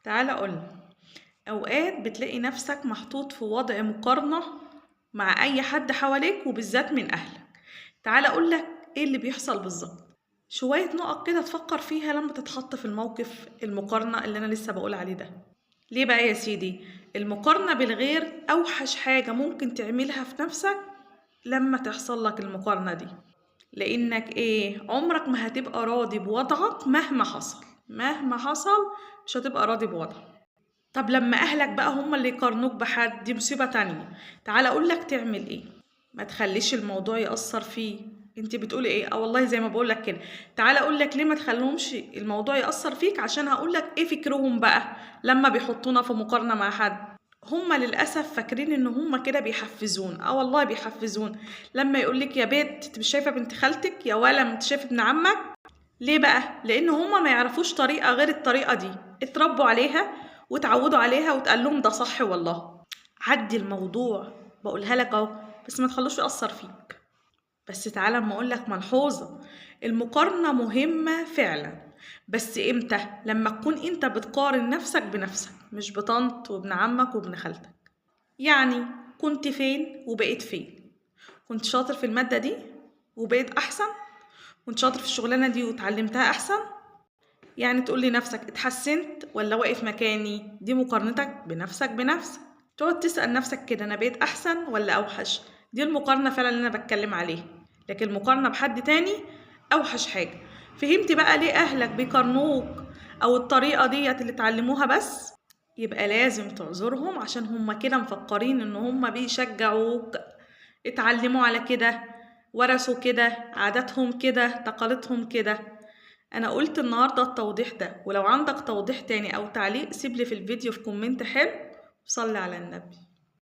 تعالى أقول، أوقات بتلاقي نفسك محطوط في وضع مقارنة مع أي حد حواليك وبالذات من أهلك. تعالى أقول لك إيه اللي بيحصل بالظبط، شوية نقط كده تفكر فيها لما تتحط في الموقف المقارنة اللي أنا لسه بقول عليه ده. ليه بقى يا سيدي؟ المقارنة بالغير أوحش حاجة ممكن تعملها في نفسك لما تحصل لك المقارنة دي، لأنك إيه؟ عمرك ما هتبقى راضي بوضعك مهما حصل، مهما حصل مش هتبقى راضي بوضعك. طب لما أهلك بقى هم اللي يقارنوك بحد، دي مصيبة تانية. تعال أقول لك تعمل إيه، ما تخليش الموضوع يأثر فيه. انت بتقولي ايه؟ والله زي ما بقول لك كده. تعال اقول لك ليه ما تخليهمش الموضوع يأثر فيك، عشان هقول لك ايه فكرهم بقى لما بيحطونا في مقارنة مع حد. هم للأسف فاكرين ان هم كده بيحفزون. والله بيحفزون. لما يقول لك يا بنت انت مش شايفة بنت خالتك، يا ولا انت شايفة ابن عمك. ليه بقى؟ لان هم ما يعرفوش طريقة غير الطريقة دي، اتربوا عليها وتعودوا عليها وتقال لهم ده صح. والله عدي الموضوع، بقولها لك اهو، بس ما تخلوش يأثر فيك. بس تعالى اما اقول لك ملحوظة، المقارنة مهمة فعلا، بس امتى؟ لما تكون انت بتقارن نفسك بنفسك، مش بطنط وابن عمك وابن خالتك. يعني كنت فين وبقيت فين، كنت شاطر في المادة دي وبقيت احسن، كنت شاطر في الشغلانة دي وتعلمتها احسن. يعني تقول لنفسك اتحسنت ولا واقف مكاني؟ دي مقارنتك بنفسك بنفسك. تقعد تسأل نفسك كده، انا بقيت احسن ولا اوحش؟ دي المقارنة فعلا اللي انا بتكلم عليها. لكن المقارنة بحد تاني اوحش حاجة. فهمت بقى ليه اهلك بيقارنوك او الطريقة ديت اللي اتعلموها؟ بس يبقى لازم تعذرهم، عشان هم كده مفكرين ان هم بيشجعوك، اتعلموا على كده، ورثوا كده، عاداتهم كده، تقاليدهم كده. انا قلت النهاردة التوضيح ده، ولو عندك توضيح تاني او تعليق سيب لي في الفيديو في comment حلو. وصلي على النبي.